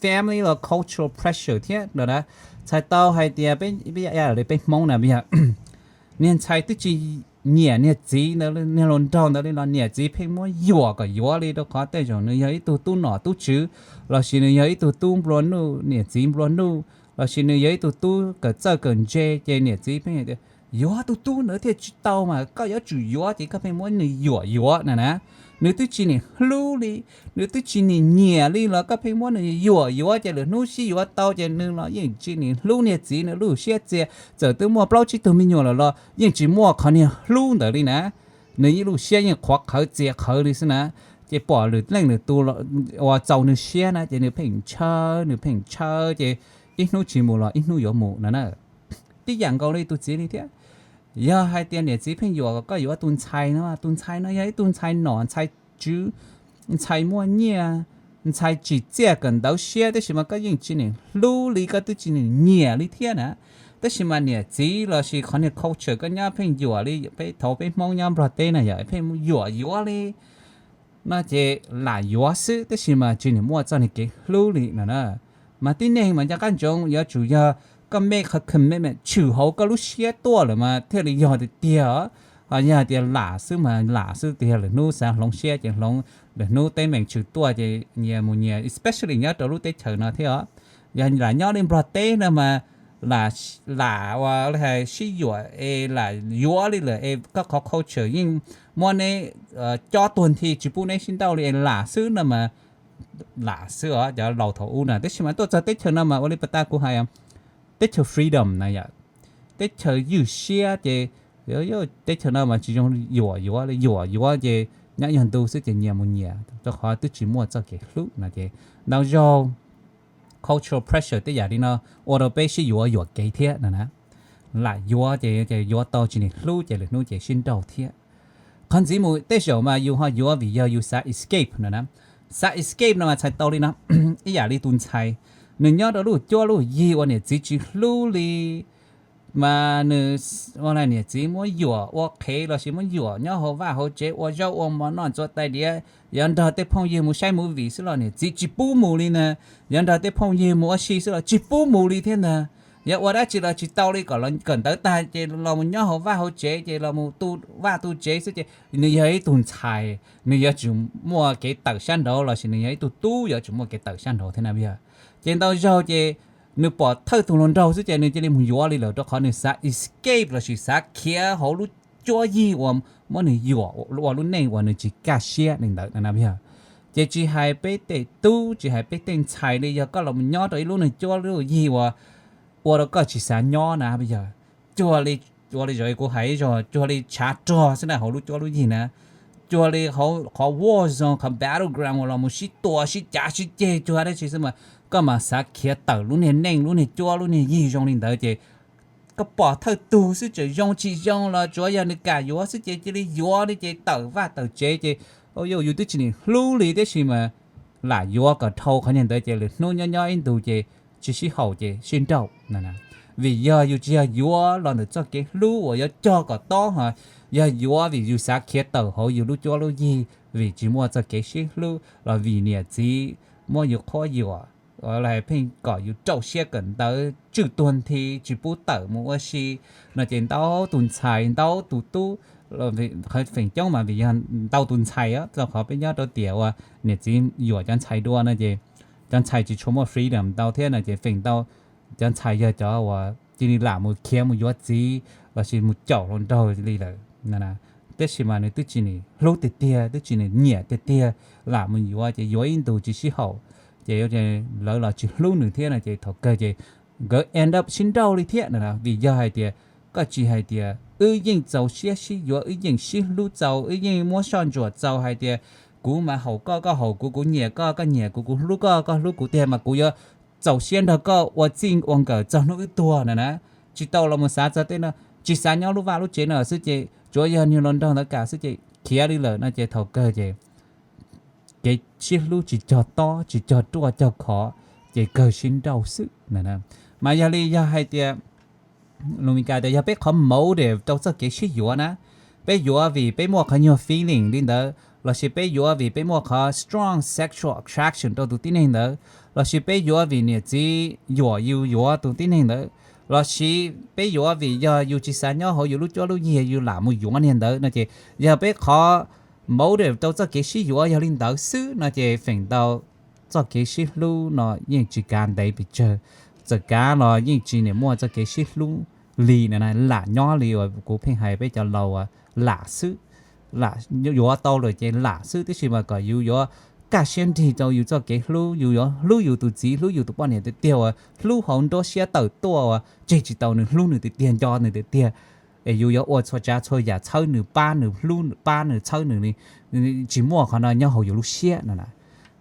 family los cultural pressure thiab no na. Txhais tau hais tias peb peb Hmoob na yog, niag ntxhais twb tsis nyiam niag txiv ntawd, niag hluas nraug ntawd li los niam txiv pheej muab yuam kom yuav li, rau qhov tej zaum nws yog ib tug tub nom tub tswv, los sis nws yog ib tug tub nplua nuj, niam txiv nplua nuj, los sis nws yog ib tug tub kawm txawj kawm ntse, ces niam txiv pheej tias yuav tus tub ntawd thiaj tsis tau mas, koj yuav tsum yuav, ces koj pheej muab nws yuam yuav na na. Nws twb tsis nim hlub li, nws twb tsis nim nyiam li los koj pheej muab nws yuam yuav, ces lwm hnub sib yuav tau ces nws los yeej tsis nim hlub niag txiv, nws lub siab txias, txawm twb muaj plaub tsib tug me nyuam lawm los yeej tsis muaj qhov niag hlub ntawd li na. Nws yeej lub siab yeej qhuav qhawv txias qhawv li xwb na. Ces pom lwm leej lwm tus uas txaus nws siab na, ces nws pheej ntshaw, nws pheej ntshaw, ces ib hnub tsis mus los ib hnub yuav mus no na. Tib yam nkaus li tus txiv li thiab. Yog hais tias niam txiv pheej yuam kom koj yuav tus ntxhais no, tus ntxhais no yog ib tug ntxhais nom ntxhais tswv, ntxhais muaj nyiaj, ntxhais tsim txiaj kawm ntawv siab, tab sis mas koj yeej tsis nim hlub li, koj twb tsis nim nyiam li thiab na. Tab sis mas niam txiv los sis qhov niag culture koj nyob pheej yuam li, peb thaum peb Hmoob nyob Nplog teb na yog pheej yuam yuav li no ces lam yuav xwb, tab sis mas tsis nim muaj txoj niag kev hlub li no na. Mas tib neeg mas nco qab ntsoov yuav tsum yog koj make qhov commitment tshwm hauv koj lub siab tuaj lawm mas thiaj li yog tiag tiag. Ho yog hais tias lam xwb mas lam xwb tiag, lwm hnub xav hloov siab ces hloov, lwm hnub teeb meem tshwm tuaj ces nyias mus nyias, especially nyob rau lub teb chaws no thiab os. Yog lam nyob li Nplog teb no mas lam, lam ua li hais sib yuam es lam yuav li lawm es koj qhov culture yeej muab neb cob tuag nthi tsis pub neb sib nrauj li es lam xwb no mas lam xwb os cov laus thaum ub na. Tab sis mas tuaj txog teb chaws no mas ua li pas tas kuv hais, teb chaws freedom na yom, teb chaws ywj siab ces teb chaws no mas tsis zoo yuam yuav li, yuam yuav ces nyob yog ntu xwb ces nyias mus nyias, rau qhov twb tsis muaj txoj kev hlub no ces ntau zaug cultural pressure tej yam li no ua rau peb sib yuav yuam kev thiab no na. Lam yuav ces yuav tau tsis nim hlub ces lwm hnub ces sib nrauj thiab. Qhov ntxiv mus tej zaum mas yus ho yuav vim yog yus xav escape no na. xav escape no mas txhais tau li no. Ib yam li tus ntxhais, nws nyob rau lub cuab lub yig uas niam txiv tsis hlub li, mas nws, ua li niam txiv muab yuam ua qhev lossis muab yuam nyob hauv vaj hauv tsev ua zaub ua mov noj txua tais diav, yuav nrog tej phooj ywg mus saib movie xwb los niam txiv tsis pub mus li na, yuav nrog tej phooj ywg mus ua si xwb los tsis pub mus li thiab ntag. Yuav ua dab tsi los tsis tau li, kom kawm ntawv tag ces los mus nyob hauv vaj hauv tsev ces los mus tu vaj tu tsev xwb ces nws yog ib tug ntxhais, nws yuav tsum muaj kev tawm sab nraud lossis nws yog ib tug tub yuav tsum muaj kev tawm sab nraud thiab na yog. Ces ntau zaug ces nws pom thawj tug hluas nraug xwb ces nws cia li mus yuav li lawm rau qhov nws xav escape lossis xav khiav hauv lub cuab yig uas muab nws yuam ua lub neej uas nws tsis kaj siab li ntawd na yog. Ces tsis hais peb tej tub tsis hais peb tej ntxhais li, yog koj los mus nyob rau ib lub neej cuab lub yig uas ua rau koj tsis xav nyob na yog, cuag li, ua li zog kuv hais zog cuag li tshav rog xwb na hauv lub cuab lub yig na, cuag li qhov war zone qhov battleground uas los mus sib tua sib cav sib ceg cuag dab tsi xwb mas koj mas xav khiav tawm lub niag neej lub niag cuab lub niag yig zoo li ntawd ces koj pom thawj tug xwb tseem zoo tsis zoo los tsuav yog nws kam yuav xwb ces cia li yuav li ces tawm vaj tawm tsev ces, yus twb tsis nim hlub li tiam sis mas lam yuav kom dhau qhov niag ntawd ces lwm hnub nyob nyob ib ntus ces tsis sib haum ces sib nrauj. Vim yog yus tsis yog yuav los ntawm txoj kev hlub uas yuav cog kom tob ho, yog yuav vim yus xav khiav tawm hauv yus lub cuab lub yig vim tsis muaj txoj kev sib hlub los vim niam txiv muab yus qhuab yuam, los pheej kom yus rau siab kawm ntawv tswj tuag nthi tsis pub tawm mus ua si no ces ntau tus ntxhais ntau tus tub, feem coob mas vim yog ntau tus ntxhais rau qhov peb nyob rau tiam uas niam txiv yuam cov ntxhais dua no ces cov ntxhais tsis tshua muaj freedom ntau thiab no ces feem ntau cov ntxhais yog cov uas cia li lam mus khiav mus yuav txiv lossis mus caum hluas nraug li lawm. Tab sis mas nws twb tsis nim hlub tiag tiag twb tsis nim nyiam tiag tiag, lam mus yuav ces yuav ib ntus tsis sib haum ces lawv los tsis hlub nws thiab no ces thaum kawg ces nkawd end up sib nrauj li thiab no. Vim yog hais tias koj tsis hais tias wb yeej txaus siab sib yuav wb yeej sib hlub txaus wb yeej muab soj ntsuam txaus hais tias kuv mas haum koj koj haum kuv kuv nyiam koj koj nyiam kuv kuv hlub koj koj hlub kuv tiag mas kuv yuav txaus siab nrog koj ua txij ua nkawm txog hnub wb tuag no na. Tsis tau los mus xav txog tej no, tsis xav nyob lub vaj lub tsev no xwb ces tsuav yog niag hluas nraug ntawd kam xwb ces khiav li lawm no ces thaum kawg ces kev sib hlub tsis cog tob tsis cog ruaj cog khov ces kawg sib nrauj xwb. Mas yog li yog hais tias lus Meskas tias yog peb qhov motive rau txoj kev sib yuav na, peb yuav vim peb muaj qhov nyuag feeling li ntawd lossis peb yuav vim peb muaj qhov strong sexual attraction rau tus tib neeg ntawd lossis peb yuav vim niam txiv yuam yus yuav tus tib neeg ntawd lossis peb yuav vim yog yus tsis xav nyob hauv yus lub cuab lub yig yus lam mus yuav niag ntawd no ces yog peb qhov motive rau txoj kev sib yuav yog li ntawd xwb no ces feem ntau txoj kev sib hlub no yeej tsis kav ntev pes tsawg, txawm kav los yeej tsis nim muaj txoj kev sib hlub li no na, lam nyob li uas kuv pheej hais peb cov laus uas lam xwb, yuav tau lawm ces lam xwb tib si mas kom yus yuav kaj siab nrig rau yus txoj kev hlub, yus yuav hlub yus tus txiv hlub yus tus poj niam tiag tiag uas hlub hauv nruab siab tawm tuaj uas tseg tsis tau nws hlub nws tiag tiag nco nws tiag tiag es yus yuav ua txhua tsav txhua yam txhawb nws pab nws hlub pab nws txhawb nws li, tsis muaj qhov no nyob hauv yus lub siab no na.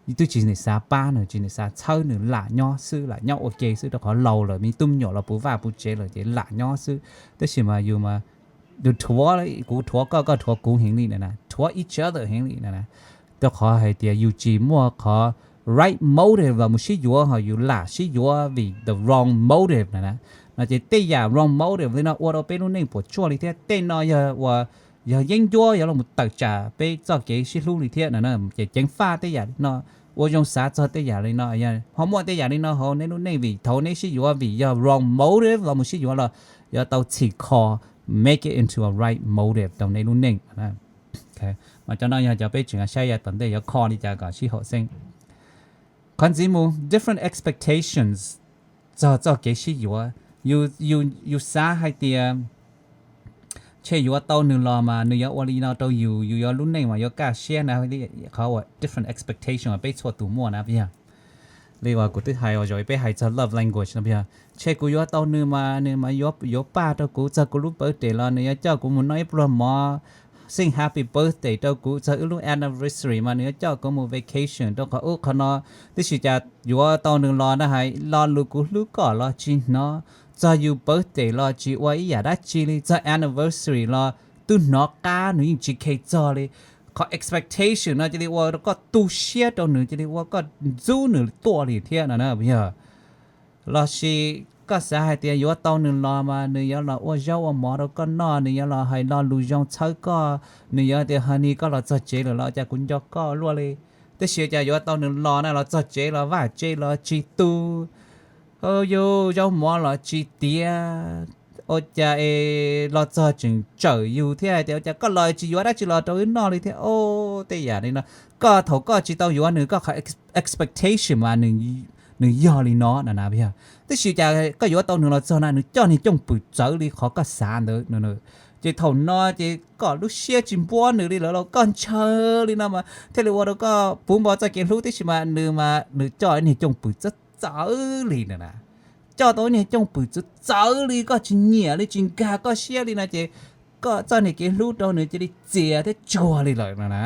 Twb tsis nim xav pab nws tsis nim xav txhawb nws lam nyob xwb lam nyob ua ke xwb rau qhov laus lawm me tub me nyuam los puv vaj puv tsev lawm ces lam nyob xwb. Tab sis mas yus mas yus rhuav kuv rhuav koj koj rhuav kuv heev li na, rhuav each other heev li na, rau qhov hais tias yus tsis muaj qhov right motive los mus sib yuav ho yus lam sib yuav vim the wrong motive na. No ces tej yam wrong motive li no ua rau peb lub neej puas tsuaj li thiab tej no yog uas yog yeeb ncuab yuav los tawm tsam peb txoj kev sib hlub li thiab no. Ces ceev faj tej yam li no, ua zoo xav txog tej yam li no, ho muaj tej yam li no hauv neb lub neej vim thaum neb sib yuav vim yog wrong motive los mus sib yuav los yuav tau txhim kho make it into a right motive rau neb lub neej. Mas cov no yog cov peb tseem saib yav tom ntej yuav kho li cas kom sib haum xeeb. Qhov ntxiv mus different expectations txog txoj kev sib yuav. Yus xav hais tias tshe yuav tau nws los mas nws yuav ua li no rau yus, yus yuav lub neej mas yuav kaj siab na. Qhov uas different expectation uas peb txhua tus muaj na yog li uas kuv twb hais uas zaum peb hais txog love language no yog tshe kuv yuav tau nws mas nws mas yuav paj rau kuv txog kuv lub birthday los nws yuav coj kuv mus noj ib pluag mov, sing happy birthday rau kuv txog wb lub anniversary mas nws yuav coj kuv mus vacation rau qhov ub qhov no. Tab sis cas yuav tau nws los na hais lo lus kuv hlub koj los tsis hnov, txog yus birthday los tsis ua ib yam dab tsi li, txog anniversary los twb hnov qab nws yeej tsis khe txog li. qhov expectation no cia li ua rau koj tu siab rau nws, cia li ua koj ntxub nws tuaj li thiab no na yog. Los sis koj xav hais tias yuav tau nws los mas nws yuav los ua zaub ua mov rau koj noj, nws yuav los hais lo lus zoo txhawb koj, nws yuav tias honey koj los txog tsev lawm los cas kuv nco koj luaj li. Tab sis cas yuav tau nws los na, los txog tsev los vaj tse los tsis tu, yus zaub mov los tsis tiav, ua cas es los txog tseem tsawm yus thiab hais tias ua cas koj los tsis yuav dab tsi los rau wb noj li thiab. Tej yam li no, koj thaum koj tsis tau yuav nws koj qhov expectation mas nws yog li no na na yog. Tab sis cas koj yuav tau nws los txog na nws coj niag cooj pwm txawv li qhov koj xav ntawd. Ces thaum no ces koj lub siab tsis npuab nws li lawm los koj ntshaw li no mas thiaj li ua rau koj puv npo txoj kev hlub, tab sis mas nws mas nws coj niag cooj pwm txawv txawv li na na. Coj tau niag cooj pwm txawv txawv li koj tsis nyiam li, tsis nkag koj siab li no ces koj txoj niag kev hlub rau nws cia li txias thiab tsuag li lawm no na.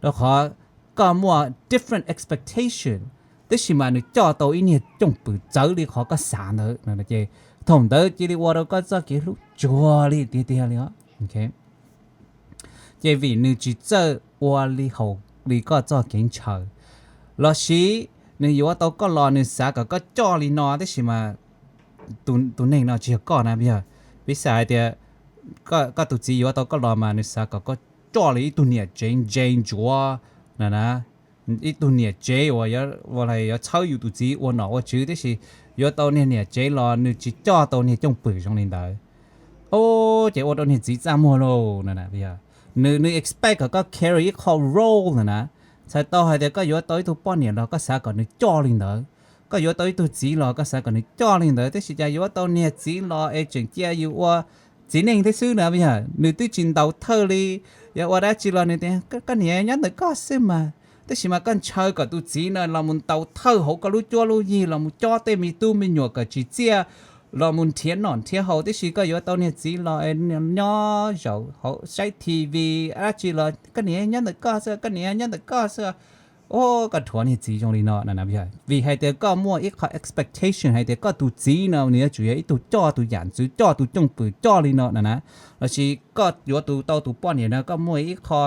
Rau qhov koj muaj different expectation, tab sis mas nws coj tau ib niag cooj pwm txawv li qhov koj xav ntawd no ces thaum ntawd cia li ua rau koj txoj kev hlub tsuag li tiag tiag li os. Ces vim nws tsis txawj ua li haum li koj txoj kev ntshaw, los sis nws yuav tau koj los nws xav kom koj coj li no, tab sis mas tus neeg no tsis yog koj na yog. Piv xam hais tias koj tus txiv yuav tau koj los mas nws xav kom koj coj li ib tug niam tsev ntse ntsuav na na, ib tug niam tsev uas yuav txhawb yus tus txiv ua nom ua tswv, tab sis yuav tau niag niam tsev los nws tsis coj tau niag cooj pwm zoo li ntawd. Ces ua rau niag txiv txaj muag lauj. Nws, nws expect kom koj carry ib qho role na na. Txhais tau hais tias koj yuav tau ib tug poj niam los koj xav kom nws coj li ntawd, koj yuav tau ib tug txiv los koj xav kom nws coj li ntawd, tab sis cas yuav tau niag txiv los es tseem cia yus ua txiv neej thiab xwb na yog. Nws twb tsis ntaus thawj li, yuav ua dab tsi los nws tias koj niam nyob ntawm koj xwb mas, tab sis mas koj ntshaw kom tus txiv no los mus ntaus thawj hauv koj lub cuab lub yig, los mus cob tej me tub me nyuam kom tsis txiaj, los mus nrhiav noj nrhiav haus, tab sis koj yuav tau niag txiv los nyob zaum hauv saib T V dab tsi los koj niam nyob ntawm koj xwb, koj niam nyob ntawm koj xwb. Koj rhuav niag txiv zoo li no na, vim hais tias koj muaj ib qho expectation hais tias koj tus txiv no nws yuav tsum yog ib tug coj tus yam ntxwv, coj tus cooj pwm coj li no na na. Los sis koj yuav tus tau tus poj niam no koj muaj ib qho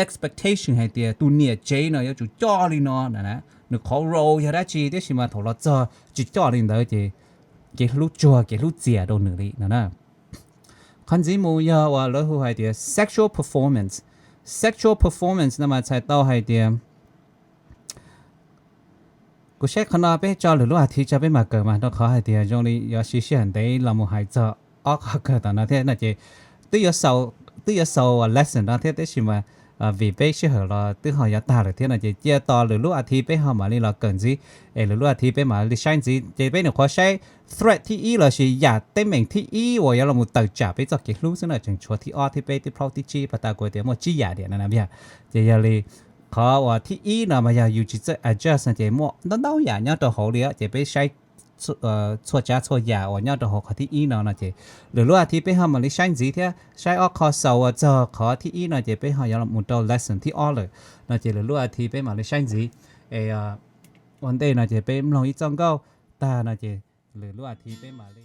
expectation hais tias tus niam tsev no yuav tsum coj li no na na, nws qhov role yog dab tsi, tab sis mas thaum los txog tsis coj li ntawd ces kev hlub tsuag kev hlub txias rau nws li no na. Qhov ntxiv mus yog uas lawv hu hais tias sexual performance. Sexual performance no mas txhais tau hais tias kuv saib qhov no peb tso lwm lub a thiv tso peb mam kawm mas, rau qhov hais tias zoo li yuav siv sij hawm ntev los mus hais txog ob qhov kawg tom no thiab no ces twb yuav xaus lesson no thiab, tab sis mas vim peb sij hawm los twb ho yuav tag lawm thiab no ces cia tos lwm lub a thiv peb ho mam li los kawm ntxiv, es lwm lub a thiv peb mam li saib ntxiv. Ces peb nyuam qhuav saib threat thib ib los sis yam teeb meem thib ib uas yuav los mus tawm tsam peb txoj kev hlub xwb na, tseem tshuav thib ob thib peb thib plaub thib tsib, pas tas kuv tias muaj tsib yam diam no na yog. Ces yog li qhov uas thib ib no mas yog yus tsis txawj adjust no ces muaj ntau ntau yam nyob rau hauv li, ces peb saib txhua tsav txhua yam uas nyob rau hauv qhov thib ib no no ces lwm lub a thiv peb ho mam li saib ntxiv thiab saib ob qho xaus uas txog qhov thib ib no ces peb ho yuav los mus rau lesson thib ob lawm no ces lwm lub a thiv peb mam li saib ntxiv. Es ua ntej no ces peb mloog ib txoj nkauj tag no ces lwm lub a thiv peb mam li